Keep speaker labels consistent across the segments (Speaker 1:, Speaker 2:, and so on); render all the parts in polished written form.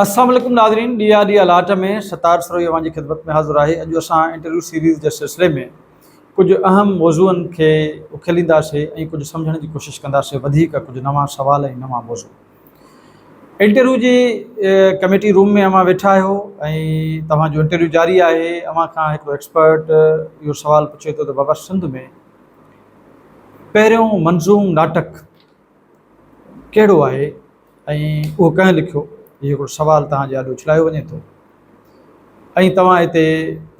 Speaker 1: السلام عليڪم ناظرين ڊي آر ڊي الاٽ ۾ ستار سروهي اوهان جي خدمت ۾ حاضر آهي اڄ اسان انٽرويو سيريز جي سلسلي ۾ ڪجهه اهم موضوعن کي اکيلينداسي ۽ ڪجهه سمجهڻ جي ڪوشش ڪنداسي وڌيڪ ڪجهه نوان سوال ۽ نوان موضوع انٽرويو جي ڪميٽي روم ۾ اوهان ويٺا آهيو ۽ توهان جو انٽرويو جاري آهي اوهان کان هڪڙو ايڪسپرٽ اهو سوال پڇي ٿو ته بابا سنڌ ۾ پهريون منظوم ناٽڪ ڪهڙو آهي ۽ اهو ڪنهن لکيو؟ هي هڪڙو سوال توهان جي آڏو اڇلايو وڃي ٿو ۽ توهان هتي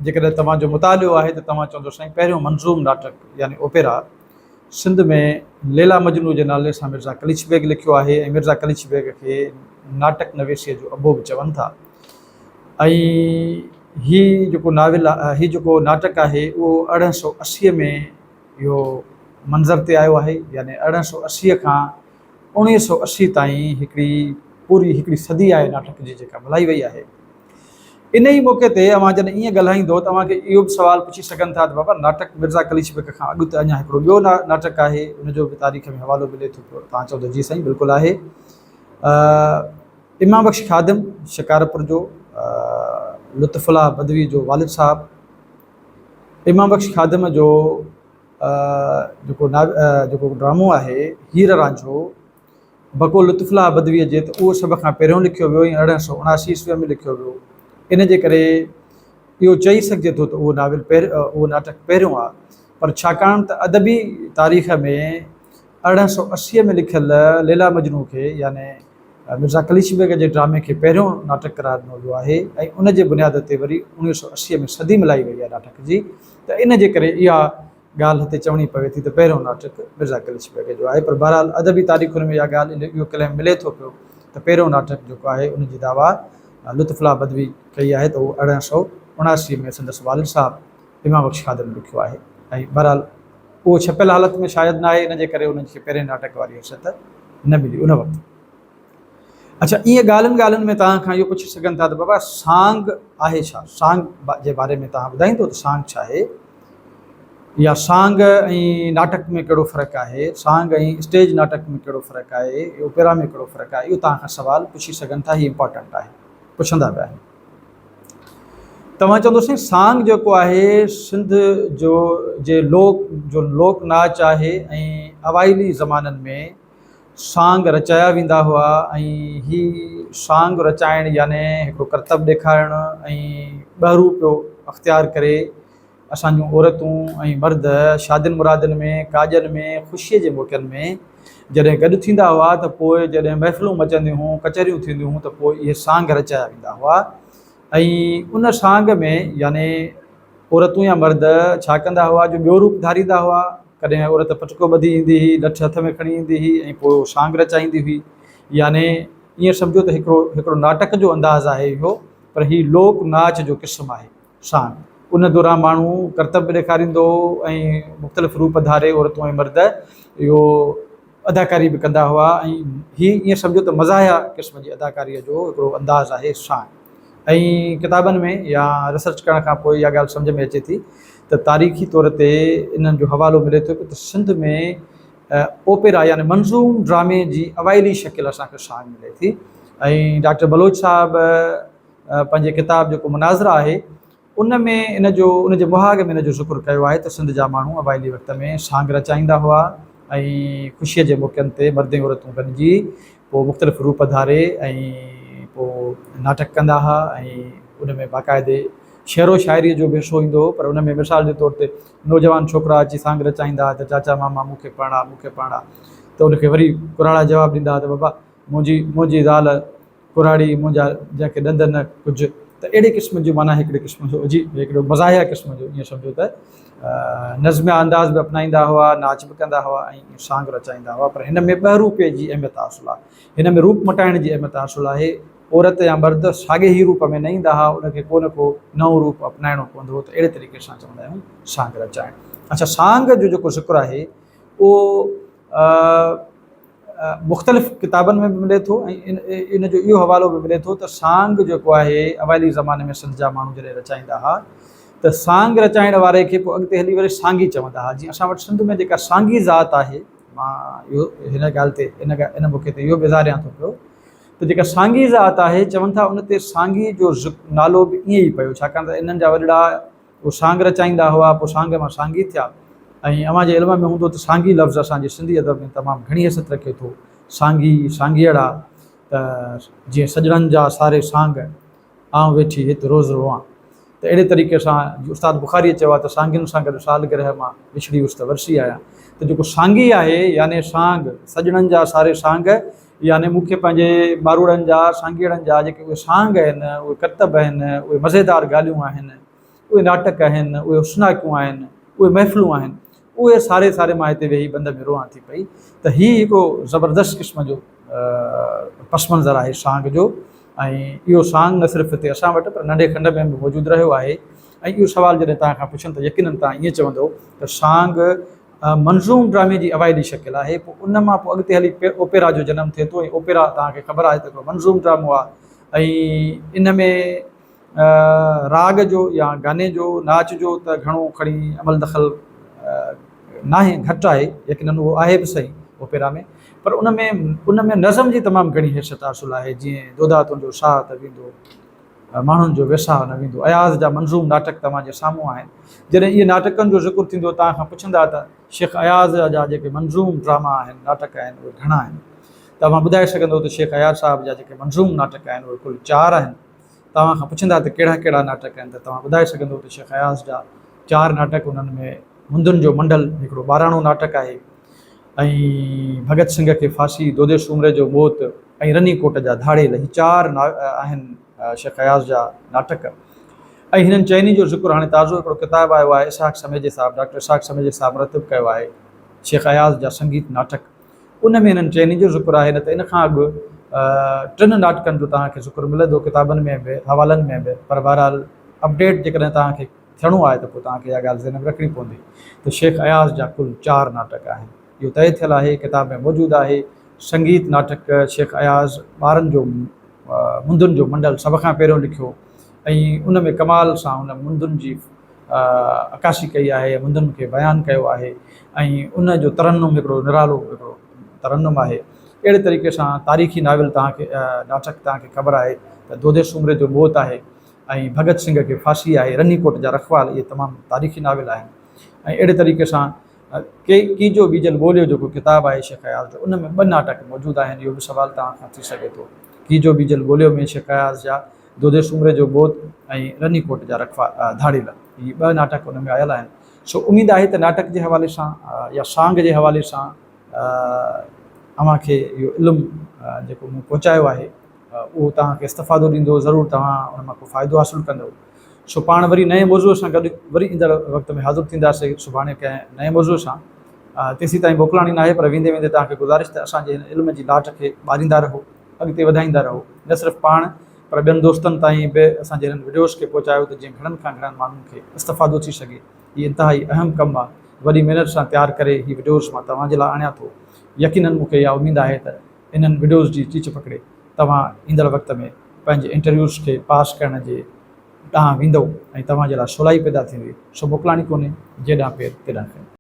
Speaker 1: جيڪڏهن توهان جو مطالعو آهي ته توهان چوندو سائين پهريون منظوم ناٽڪ يعني اوپيرا سنڌ ۾ ليلا مجنون جي نالي سان مرزا قليچ بيگ لکيو آهي ۽ مرزا قليچ بيگ کي ناٽڪ نويسيء جو ابو به چون ٿا ۽ هي جيڪو ناول هي جيڪو ناٽڪ آهي اهو 1880 ۾ اهو منظر تي آيو آهي يعني 1880 کان 1980 تائين هڪڙي پوري هڪڙي صدي آهي ناٽڪ جي جيڪا ملهائي وئي آهي. ان ئي موقعي تي اوهان جڏهن ائين ڳالهائيندو ته اوهان کي اهو به سوال پڇي سگهن ٿا ته بابا ناٽڪ مرزا قليچ بيگ کان اڳ ته اڃا هڪڙو ٻيو ناٽڪ آهي ان جو به تاريخ ۾ حوالو ملي ٿو پيو توهان چوندو جي سائين بلڪل آهي. امام بخش خادم شڪارپور جو لطف الله بدوي جو والد صاحب امام بخش خادم جو جيڪو جيڪو ڊرامو آهي هير رانجهو بقول لطف الله بدويء جي ته اهو سڀ کان پهريون لکيو ويو ۽ 1879 عيسويء ۾ لکيو ويو. ان جي ڪري اهو چئي سگهجي ٿو ته اهو ناول اهو ناٽڪ پهريون آهي پر ڇاڪاڻ ته ادبي تاريخ ۾ 1880 ۾ لکيل ليليٰ مجنون کي يعني مرزا قليچ بيگ جي ڊرامي کي پهريون ناٽڪ قرار ڏنو ويو آهي ۽ ان جي بنياد تي وري 1980 ۾ صدي ملائي وئي آهي ناٽڪ جي ته ان جي ڪري اها ڳالهه هتي چوڻي پوي ٿي ته پهريون ناٽڪ مرزا قليچ بيگ جو آهي پر بهرحال ادبي تاريخن ۾ اها ڳالهه اهو ڪليم ملي ٿو پيو ته پهريون ناٽڪ جيڪو آهي ان جي دعويٰ لطف الله بدوي ڪئي آهي ته اهو 1879 ۾ سندس والد صاحب امام بخش خادم لکيو آهي ۽ بهرحال اهو ڇپيل حالت ۾ شايد ناهي ان جي ڪري ان کي پهرين ناٽڪ واري حيثيت نه ملي ان وقت. اڇا ائين ڳالهين ڳالهين ۾ توهان کان اهو پڇي سگهن ٿا ته بابا سانگ آهي ڇا؟ سانگ جي باري ۾ توهان ٻڌائيندو ته سانگ ڇا آهي؟ يا سانگ ۽ ناٽڪ ۾ ڪهڙو فرق آهي؟ سانگ ۽ اسٽيج ناٽڪ ۾ ڪهڙو فرق آهي؟ اوپيرا ۾ ڪهڙو فرق آهي؟ اهو توهان کان سوال پڇي سگهن ٿا، هي امپارٽنٽ آهي، پڇندا به آهن. توهان چوندو سائين سانگ جيڪو آهي سنڌ جو جي لوڪ جو لوڪ ناچ آهي ۽ اوائلي زمانن ۾ سانگ رچايا ويندا هئا ۽ هي سانگ رچائڻ يعني هڪڙو ڪرتب ڏيکارڻ ۽ ٻهروپيو اختيار ڪري اسان جون عورتون ۽ مرد شادين مرادين ۾ ڪاڄن ۾ خوشيء جي موقعن ۾ جڏهن گڏ ٿيندا هئا ته پوء جڏهن محفلون مچنديون هيون ڪچهريون ٿينديون هيون ته پوء اهي سانگ رچايا ويندا هئا ۽ ان سانگ ۾ يعني عورتون يا مرد ڇا ڪندا هئا جو ٻيو روپ ڌاريندا هئا. ڪڏهن عورت پٽڪو ٻڌي ايندي هئي، لٺ هٿ ۾ کڻي ايندي هئي ۽ پوء سانگ رچائيندي هئي. يعني ائين سمجهو ته هڪڙو هڪڙو ناٽڪ جو انداز آهي اهو، پر هي لوڪ ناچ جو قسم آهي سانگ. ان دوران ماڻهو ڪرتب به ڏيکاريندو هو ۽ مختلف روپ ڌاري عورتون ۽ مرد اهو اداڪاري به ڪندا هئا ۽ هي ائين سمجهو ته مزاحيه قسم جي اداڪاريء جو هڪڙو انداز آهي سانگ. ۽ ڪتابن ۾ يا ريسرچ ڪرڻ کان پوء اها ڳالهه سمجهه ۾ اچي ٿي ته تاريخي طور تي انهن جو حوالو ملي ٿو ته سنڌ ۾ اوپيرا يعني منظوم ڊرامي جي اوائلي شڪل اسان کي سامهون ملي ٿي ۽ ڊاڪٽر بلوچ صاحب پنهنجي ڪتاب جيڪو مناظره آهي ان ۾ ان جو ان جي مهاڳ ۾ ان جو ذڪر ڪيو آهي ته سنڌ جا ماڻهو اوائلي وقت ۾ سانگ رچائيندا هئا ۽ خوشيء جي موقعن تي مرد ۽ عورتون گڏجي پوء مختلف روپ ڌاري ۽ پوء ناٽڪ ڪندا هئا ۽ ان ۾ باقاعدي شعر و شاعريء جو به حصو ايندو هو پر ان ۾ مثال جي طور تي نوجوان ڇوڪرا اچي سانگ رچائيندا هئا ته چاچا ماما مون کي پرڻاء مون کي پرڻاء ته ان کي وري ڪراڙا جواب ڏيندا هئا ته بابا منهنجي منهنجي زال ڪراڙي منهنجا جنهن کي ڏند نه ڪجهه ته اهڙي قسم جون معنيٰ هڪڙي قسم جو عجيب هڪڙو مزاحيه قسم جو ائين سمجهو ته نظميه انداز به اپنائيندا هئا ناچ به ڪندا هئا ۽ سانگ رچائيندا هئا پر هن ۾ ٻهروپي جي اهميت حاصل آهي هن ۾ روپ مٽائڻ جي اهميت حاصل آهي عورت يا مرد ساڳي ئي روپ ۾ نه ايندا هئا ان کي ڪو نه ڪو نئون روپ اپنائڻو پوندو هو ته اهڙي طريقي سان چوندا آهيون سانگ رچائڻ اڇا سانگ جو جيڪو ذڪر آهي اهو مختلف ڪتابن ۾ به ملي ٿو ۽ ان جو اهو حوالو به ملي ٿو ته سانگ جيڪو آهي اوائلي زماني ۾ سنڌ جا ماڻهو جڏهن رچائيندا هئا ته سانگ رچائڻ واري کي پوء اڳتي هلي وري سانگي چوندا هئا جيئن اسان وٽ سنڌ ۾ جيڪا سانگي ذات آهي مان اهو هن ڳالهه تي ان ان موقعي تي اهو به اظهاريان ٿو پيو ته جيڪا سانگي ذات آهي چون ٿا ان تي سانگي جو نالو به ائين ئي پيو ڇاڪاڻ ته انهن جا وڏڙا اهو سانگ رچائيندا هئا پوء سانگ مان سانگي ٿيا ۽ اوهان جي علم ۾ هوندو ته سانگي لفظ اسان جي سنڌي ادب ۾ تمام گهڻي حيثيت رکي ٿو سانگي سانگيئڙا ته جيئن سڄڻن جا ساري سانگ آئون ويٺي هت روز روئان ته اهڙي طريقي سان جي استاد بخاريء چيو آهي ته سانگين سان گڏ سالگرهه مان وڇڙي هيس ته ورسي آهيان ته جيڪو سانگي آهي يعني سانگ سڄڻن جا ساري سانگ يعني مون کي پنهنجي ماروئڙن جا سانگيئڙن جا جيڪي اهي سانگ آهن اهي ڪرتب آهن اهي مزيدار ڳالهيون آهن اهي ناٽڪ آهن اهي حسناڪيون آهن اهي محفلون آهن اهي ساري ساري مان هتي ويهي بند ۾ روئان ٿي پئي ته هي هڪڙو زبردست قسم جو پس منظر آهي سانگ جو ۽ اهو سانگ نه صرف هتي اسان وٽ پر ننڍي کنڊ ۾ به موجود رهيو آهي ۽ اهو سوال جڏهن توهان کان پڇن ته يقينن توهان ائين چوندو ته سانگ منظوم ڊرامي جي اوائلي شڪل آهي پوء ان مان پوء اڳتي هلي اوپيرا جو جنم ٿئي ٿو ۽ اوپيرا توهان کي خبر آهي ته هڪڙو منظوم ڊرامو آهي ۽ ان ۾ راڳ جو يا گاني جو ناچ جو ته گهڻو کڻي عمل دخل ناهي گهٽ آهي يقينن اهو آهي به صحيح اوپيرا ۾ پر ان ۾ ان ۾ نظم جي تمام گهڻي حيثيت حاصل آهي جيئن دودا تنهنجو ساهه ته ويندو ماڻهن جو ويساهه نه ويندو اياز جا منظوم ناٽڪ توهان جي سامهون آهن جڏهن اهي ناٽڪن جو ذڪر ٿيندو توهان کان پڇندا ته شيخ اياز جا جيڪي منظوم ڊراما آهن ناٽڪ آهن اهي گهڻا آهن توهان ٻڌائي سگهندو ته شيخ اياز صاحب جا جيڪي منظوم ناٽڪ آهن اهي ڪل چار آهن توهان کان پڇندا ته ڪهڙا ڪهڙا ناٽڪ آهن ته توهان ٻڌائي سگهندو ته شيخ اياز جا چار ناٽڪ انهن ۾ مندن جو منڊل هڪڙو ٻاراڻو ناٽڪ آهي ۽ ڀڳت سنگهه کي ڦاسي، دودي سومري جو موت ۽ رني ڪوٽ جا ڌاڙيل هي چار آهن شيخ اياز جا ناٽڪ ۽ هنن چئني جو ذڪر هاڻي تازو هڪڙو ڪتاب آيو آهي اسحاق سميجي صاحب ڊاڪٽر اسحاق سميجي صاحب مرتب ڪيو آهي شيخ اياز جا سنگيت ناٽڪ ان ۾ انهن چئني جو ذڪر آهي نه ته ان کان اڳ ٽن ناٽڪن جو توهان کي ذڪر ملندو ڪتابن ۾ به حوالن ۾ به پر بهرحال اپڊيٽ جيڪڏهن توهان کي ٿيڻو آهي ته پوء توهان کي اها ڳالهه ذهن ۾ رکڻي پوندي ته شيخ اياز جا ڪل چار ناٽڪ آهن اهو طئي ٿيل آهي ڪتاب ۾ موجود آهي سنگيت ناٽڪ شيخ اياز ٻارن جو مندن جو منڊل سڀ کان پهريون لکيو ۽ ان ۾ ڪمال سان ان مندن جي عڪاسي ڪئي آهي مندن کي بيان ڪيو آهي ۽ ان جو ترنم هڪڙو نرالو هڪڙو ترنم آهي اهڙي طريقي سان تاريخي ناول توهان کي ناٽڪ توهان کي خبر آهي ته دودي سومري جو موت آهي ۽ ڀڳت سنگهه کي ڦاسي آهي رني ڪوٽ جا رکوال اهي تمام تاريخي ناول آهن ۽ اهڙي طريقي سان ڪي ڪيجو ٻيجل ٻوليو جيڪو ڪتاب آهي شيخ اياز جو ان ۾ ٻه ناٽڪ موجود آهن اهو به سوال توهان کان ٿي سگهي ٿو ڪيجو ٻيجل ٻوليو ۾ شيخ اياز جا دودي سومري جو ٻوڌ ۽ رني ڪوٽ جا رکوا ڌاڙيل هي ٻه ناٽڪ ان ۾ آيل آهن. سو اميد آهي ته ناٽڪ جي حوالي سان يا سانگ جي حوالي سان اوهان کي اهو علم جيڪو مون پهچايو آهي اهو توهان کي استفادو ڏيندو ضرور توهان ان مان ڪو فائدو حاصل ڪندو. سو پاڻ وري نئين موضوع سان گڏ وري ايندڙ وقت ۾ حاضر ٿينداسين سڀاڻي ڪنهن نئين موضوع سان تيسين تائين موڪلاڻي ناهي پر ويندي ويندي توهان کي گذارش ته اسان جي هن علم جي لاٽ کي ٻاريندا رهو. اڳتي وڌائيندا رهو نه صرف پاڻ پر ٻين دوستن تائين به اسان جي هنن وڊيوز کي پهچايو ته جيئن گهڻن کان گهڻن ماڻهن کي استفادو ٿي سگهي هي انتهائي اهم ڪم آ وڏي محنت سان تيار ڪري هي وڊيوز مان توهان جي لاء آڻيان ٿو يقينن مون کي اها اميد آهي ته انهن وڊيوز جي چيچ پڪڙي توهان ايندڙ وقت ۾ پنهنجي انٽرويوز کي پاس ڪرڻ جي ڏانهن ويندؤ ۽ توهان جي لاء سولائي پيدا ٿيندي سو موڪلاڻي ڪونهي جيڏانهن پير تيڏانهن خير.